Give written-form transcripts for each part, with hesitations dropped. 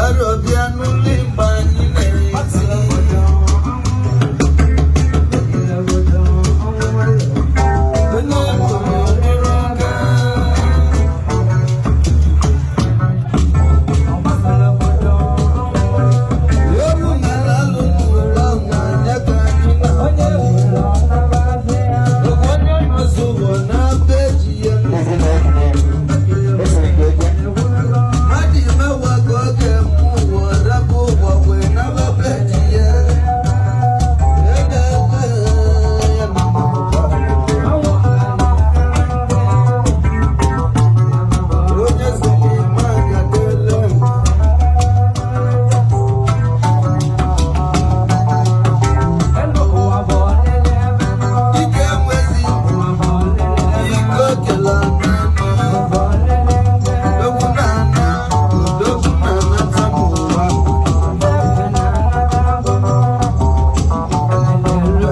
Arọbịa n'ụlọ ịgba anyị na-eti. Onye toro dịrị ụka. Ewu na-alalụ n'ụlọ na anya ka anyị na-akpọ. Onye nọzi ụwa na-abịa eji ya. Mmadụ imewa ka ọ ga-eme ụwa rapụ ụwa wee naba be ji ya. Ebe ebe ya na onye sịrị ma gadele. Ike enwezi ike okele odogwu na-ana odogwu na-anata n'ụwa.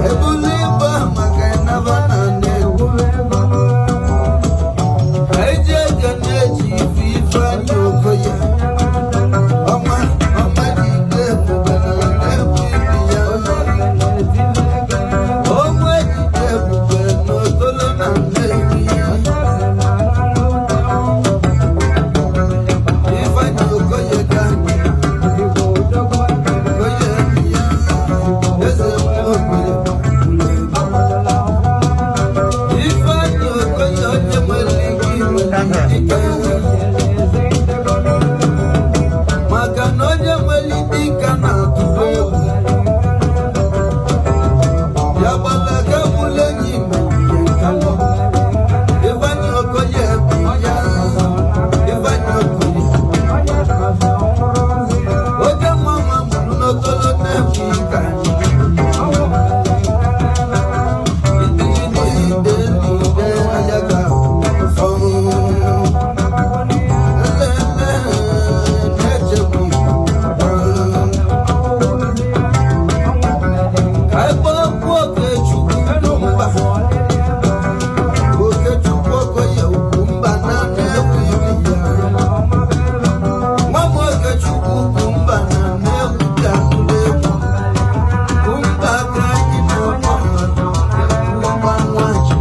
Ebulu ibe maka ịnaba na na-egwu. Eji ego na-eji ife ife anya okoye. Ọma ọma dị ike ebube na na-ebu ibu ya. Ọnwa ejide ebube na otolo na nnewi. Ifeanyi Okoye ka Okoye ya eze Okoye. Ifeanyi Okoye onye nwere ike inwe dike. Maka na onye nwere dike na-atụrụ egwu. Ya gbalaga bụrụ enyi mere nkalọ. Ifeanyi Okoye bụ ya. Ifeanyi Okoye. Oge nwa nwa mụrụ n'okolo na-ekwu ike anyị. Ide ide anya ga-afọ. Elele na-echegbu igbo. Ka ebe okwu Okechukwu ndụ mba. Okechukwu Okoye ugwu mba na na-ekwu ibi ya. Nwa m Okechukwu ugwu mba na na-ekwu ka atụrụ egwu. Mba ka anyị na-akpọ mgba nwa ji.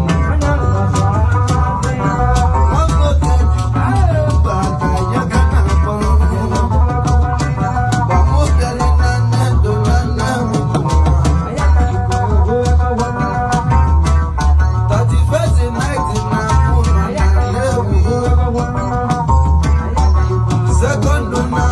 Nwa m Okechukwu mba ka ya ga na-akpọ. Gba m bịara na nne ndụ na nne nwụrụ. 31st night na mụ nọ na Nnewi. Second na